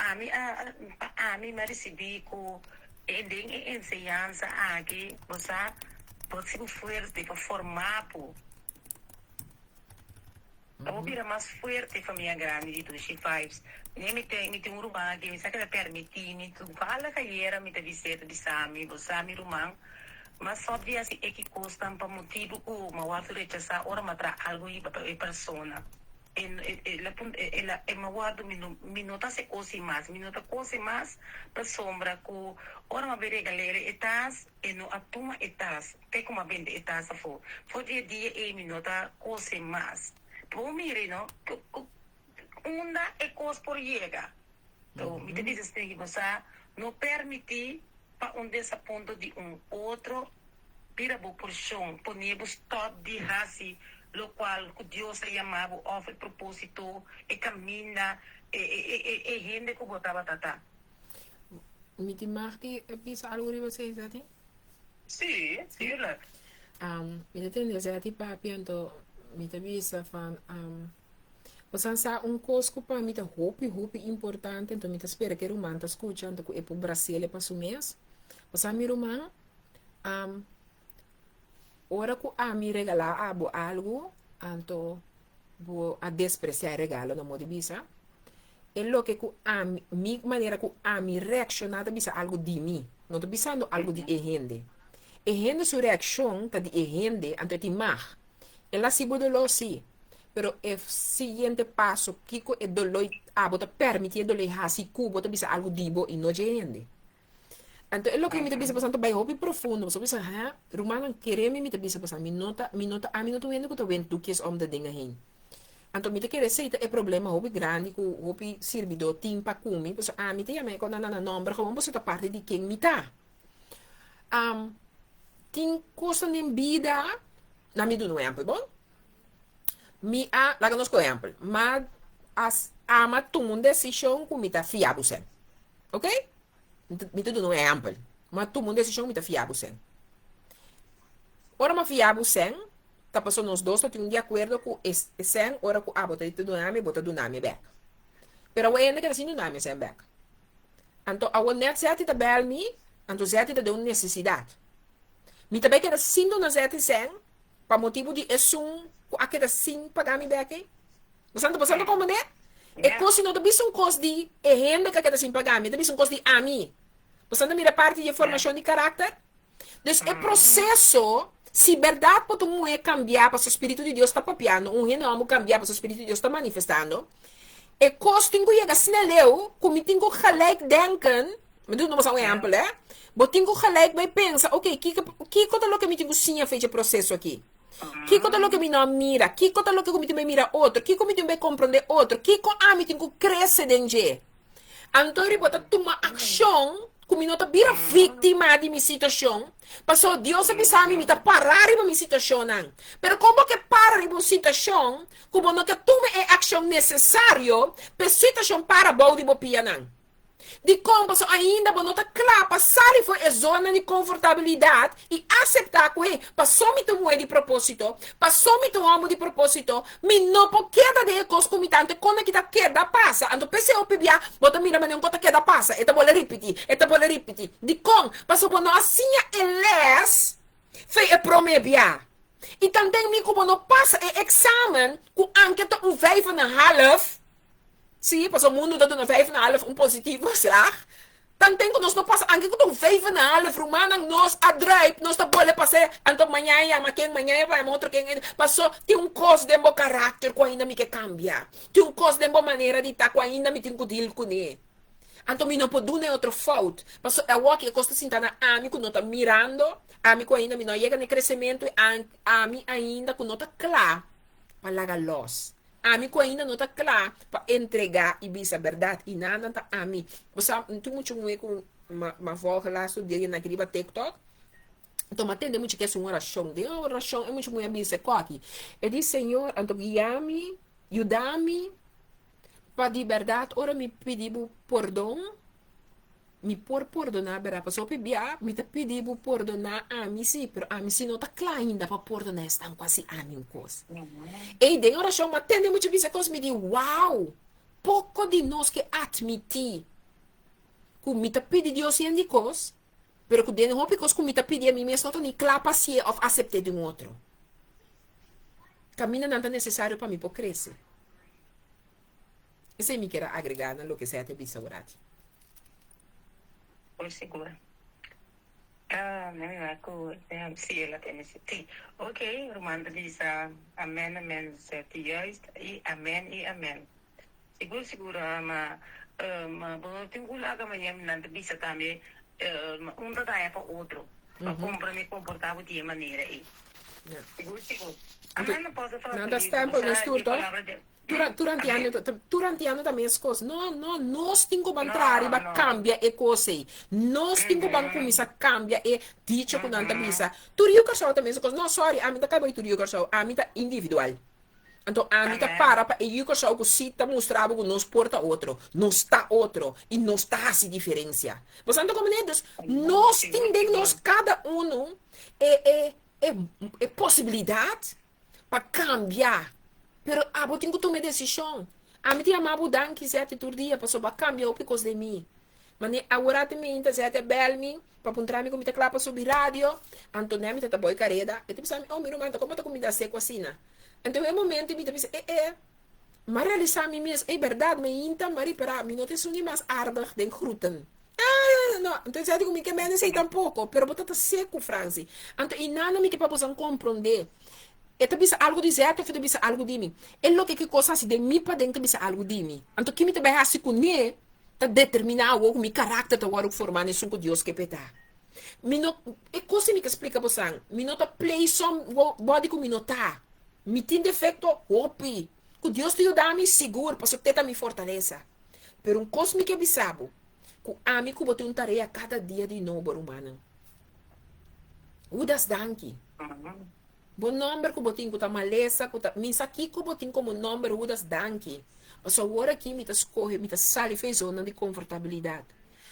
ami a pa ami mi a risibí ku e den e enseñansa aki bo sa bo tin fuerte pa forma bo. Pa bo bira mas fuerte famia grandi di Dushi Vibes. Ne mi ten mi tin un ruman aki mi sa keda permiti mi toevallig ayera mi ta bis'é ta bisa mi bo sa mi ruman m'a stop di hasi eki kosnan pa motibu ku m'a wòrdu rechasá ora m'a traha algu hiba pa e persona e el a puntra el a m'a wòrdu mi no mi no ta hasi kosi mas mi no ta kosi mas pasobra ku ora m'a bin regal'é e tas e no a tuma e tas Te ku m'a bende e tas afó. For di e dia ei mi no ta kose mas. Bo mira no, ku unda e kos por yega. To mi ta bisa esei, bo sa, no permití pa un desapunto di un otro bira bo porshon, pone bo stòp di hasi lokual ku Dios a yama bo òf e propósito, e kaminda, e hende ku bo tabata ta. Mi tin mag di bisa algu riba esei, Zeti? Sí, tuurlijk. Um, mi ta tende Zeti papia, anto mi ta bisa van, um, bosan sa un kos ku pa mi ta hopi, hopi importante, anto mi ta spera ku e ruman ta skucha, anto ku e por brasele pa su mes. Bosan mi ruman, um, ora ku ami regalá abo algu, anto bo a despresiá e regalo, no mo di bisa, E loke ku ami, mi manera ku ami reakshoná ta bisa algu di mi, no ta bisando algu di e hende. E hende su reakshon ta di e hende, anto e tin mag. El a hasi bo doló, sí, pero e siguiente paso kiko e doló abo ta permití e doló hasi ku bo ta bisa algu di bo i no dje hende. Anto e loke mi ta bisa pasobra ta bai hopi profundo, pasobra mi bisa, ha, rumannan kere mi, mi ta bisa pasobra mi no ta, mi no ta, ami no ta un hende ku ta wend doekjes om de dingen heen. Anto mi ta kere esei ta e problema hopi grandi ku hopi sirbidó tin pa ku mi, pasobra ami ta yama e kos na nan nòmber gewoon pasobra ta parti di ken mi ta. Tin kosnan den bida, na mi duna un ehèmpel bon, mi a, laga nos ku ehèmpel, m'a ama tuma un desishon ku mi ta fia bo sèn, ok? Mi ta duna un ehèmpel. M'a tuma un desishon, mi ta fia bo sèn. Ora m'a fia bo sèn, ta pasobra nos dos ta tin un di akuerdo ku e sèn ora ku abo ta di ta duna mi, bo ta duna mi bèk. Pero awor hende keda sin duna mi e sèn bèk. Anto awor nèt Zèti ta bèl mi, anto Zèti ta den un nesesidat. Mi ta bai keda sin duna Zèti sèn pa motibu di esun ku a keda sin paga mi bèk ei? Bo sa bo sa ta komprendé? E kos si no ta bisa un kos di e hende ku a keda sin paga mi, e ta bisa un kos di ami. Bo sa ta mira parti di e formashon di karakter? Dus e proseso, si bèrdat por ta un muhé kambiá pasobra spiritu di Dios ta papiando, un hende hòmber kambiá pasobra spiritu di Dios ta manifestando, e kos tin ku yega asina leu ku mi tin ku gelijk denken, mi ta duna boso un ehèmpel, eh, bo tin ku gelijk bai pensa, oke, kiko kiko ta loke mi tin ku siña fecha e proseso aki? Kiko ta loke mi no a mira? Kiko ta loke ku mi tin bai mira otro? Kiko mi tin bai komprondé otro? Kiko ami tin ku krese den dje? Anto ri bo ta tuma akshon. Ku mi no ta bira víktima di mi situashon, pasobra Dios a bisa mi, mi ta pará riba mi situashonnan. Pero kon bo ke para riba un situashon ku bo no ke tuma e akshon nesesario pa e situashon para bou di bo pianan? Dikon? Pasobra ainda bo no ta kla pa sali for e zona di konfortabilidat i aseptá ku, hey, paso mi ta un muhé di propósito, paso mi ta un hòmber di propósito, mi no por keda den e kos ku mi ta. Anto e kos aki ta keda pasa. Anto p'esei hopi bia bo ta mira manera un kos ta keda pasa, e ta bole ripití, e ta bole ripití. Dikon? Pasobra bo no a siña e lès fe e promé bia. I tanten mi ku bo no pasa e eksamen ku anke ta un vijf en een half, Sí, pasobra mundu ta duna vijf en een half un positivo slag. Tanten ku nos no pasa anke ku ta un vijf en een half, rumannan, nos a druip, nos ta bole pas'é, anto mañana yama ken, mañana yama otro ken, paso tin un kos den bo karakter ku ainda mi ke kambia, tin un kos den bo manera di ta ku ainda mi tin ku deal kuné. Anto mi no por duna e otro fout, paso awoki e kos ta sinta na ami ku no ta mirando, ami ku ainda mi no a yega na e kresementu, ami ainda ku no ta kla pa laga los. Ami ku ainda no ta kla pa entregá i bisa bèrdat i nada ta ami. Bo sa, N tin mucha muhé ku m'a volga lastu dia i nan riba TikTok. Anto m'a tende mucha ke hasi un orashon. Den e orashon e mucha muhé a bisa e koki. E di, Señor, anto guia mi, yuda mi pa di bèrdat ora mi pidi bo pordon, Mi por pordoná bèrdat? Pasobra hopi bia mi ta pidi bo pordoná ami sí, pero ami sí no ta kla ainda pa pordoná esnan ku hasi ami un kos. Ei, den orashon mi a tende mucha bisa kos, mi di, Wow! Poko di nos ke atmití ku mi ta pidi Dios yen di kos, pero ku den hopi kos ku mi ta pidi ami mes no ta ni kla pa hasié òf asept'é di un otro. Kamindanan ta nesesario pa mi por krese. Esei mi kier a agregá na loke Seth a bisa awor aki. Por sigur. Ah, mi mira ku si el a tene si. Si. Ok, ruman ta bisa amen amen Seth juist i amen i amen. Sigur sigur ma ma bo no tin ku laga maña nan ta bisa tambe un ta daña pa otro pa comprende comporta bo di e manera ei. Sigur sigur. Amen apostel Nan ta stempel nos tur toch? Tur antiano tur antiano ta meskos. No, no, nos tin ku ban traha riba kambia e kos ei. Nos tin ku ban kuminsá kambia e dicho ku nan ta bisa. Tur yu Kòrsou ta meskos. No, sòri, ami ta kai bai tur yu Kòrsou. Ami ta individual. Anto ami ta para pa e yu Kòrsou ku si ta mustra bo ku nos por ta otro, nos ta otro i nos ta hasi diferensia. Bo sa anto komo ne? Dus nos tin den nos kada unu e e e posibilidat pa kambia pero abo tin ku tuma e desishon. Ami tin ama bo danki Zeti tur dia pasobra bo a kambia hopi kos den mi. Mane awor mi inta Zeti a bel mi pa puntra mi ku mi ta kla pa subi radio, anto ne mi ta ta boi kareda, e ta bisa mi, oh mi ruman ta komo ta kumida seku asina? Anto e momento mi ta bisa e e m'a realisa mi mes ey berdad mi inta m'a ripara mi no ta esun di mas aardig den groeten. Ah no, anto Zeti ku mi ke mende esei tampoko, pero bo ta ta seku Franci. Anto i nana mi ke pa boso kompronde. E ta bisa algu di Zeti of e ta bisa algu di mi? E loke ki kos hasi den mi paden ta bisa algu di mi. Anto ki mi ta bai hasi kuné ta determiná awor ku mi karakter ta wòrdu formá na esun ku Dios ke p'e ta. Mi no, e kos ei mi ke splika bosan, mi no ta play some body ku mi no ta. Mi tin defekto? Hopi. Ku Dios ta yuda mi? Sigur, pasobra te ta mi fortalesa. Pero un kos mi ke bisa bo, ku ami ku bo tin un tarea kada dia di nobo, rumannan. Hudas danki. Bo nomber ku bo tin ku ta malesa, ku ta, mi sa kiko bo tin komo nomber Hudas danki. Pasobra awor aki mi ta skohe, mi ta sali for e zona di konfortabilidat.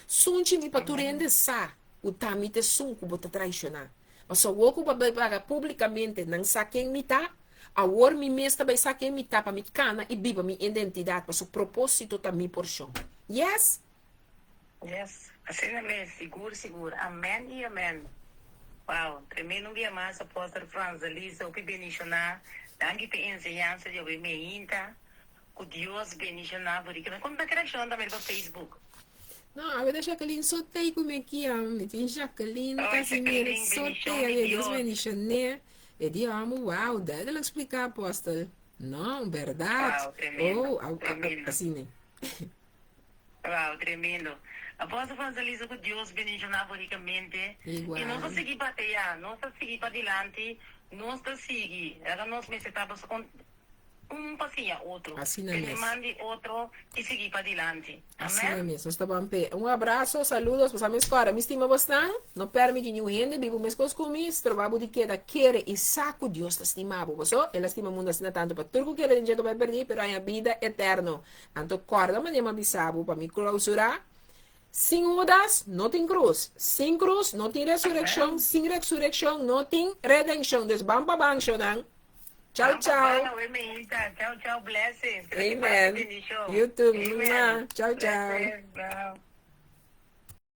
Sunchi mi pa tur hende sa ku ta mi ta esun ku bo ta traishoná. Pasobra awor ku bo a bai paga públikamente nan sa ken mi ta, awor mi mes ta bai sa ken mi ta pa mi kana i biba mi identidat, pasobra propósito ta mi porshon. Yes? Yes, asina mes, sigur sigur. Amen y amen. Wow, tremendo un bia mas Apostel Frans Elisa, hopi bendiciona. Danki p'e enseñansa di hopi meinta. Cu Dios bendiciona bo ricamente. Con ta reacciona tambe riba Facebook? No, awe ta Jacqueline sotei cu mi aki, mi tin Jacqueline Oh, Casimir Jacqueline, sotei, bendicion di awe Dios Dios. bendicion'é. E di amo, wow, duidelijk splica Apostel. No, berdad. Wow, tremendo, Oh, au, au, tremendo. asina. Wow, tremendo. Apostel Francelisa cu Dios bendiciona bo ricamente. Y nos ta Igual. sigui bateya, nos ta sigui padilanti, nos ta sigui. Laga nos mester ta paso con. Un pa siña otro. Asina Tene mes. man di otro i sigui padilanti. Asina Amen. mes. Nos ta ban p'e. Un abraso, saludos, boso a mes kòrda. Mi stima bosnan. No pèrmití niun hende biba meskos ku mi. Stroba bo di keda kere i sa ku Dios ta stima bo. Boso, El a stima mundu asina tantu pa tur ku kere den dje no bai pèrdí, pero haña bida eterno. Anto kòrda manera mi a bisa bo pa mi klousurá, Sin Hudas no tin krus. Sin krus no tin resurekshon. Sin resurekshon no tin redenshon. Dus ban pa ban, shownan. Chao, Ban pa chao. ban awe Meita. Chao, chao. Blessings. Keda ki pasa Amen. bendishon. You too. Amen. Mua. Chao, chao. Blessings. Bye.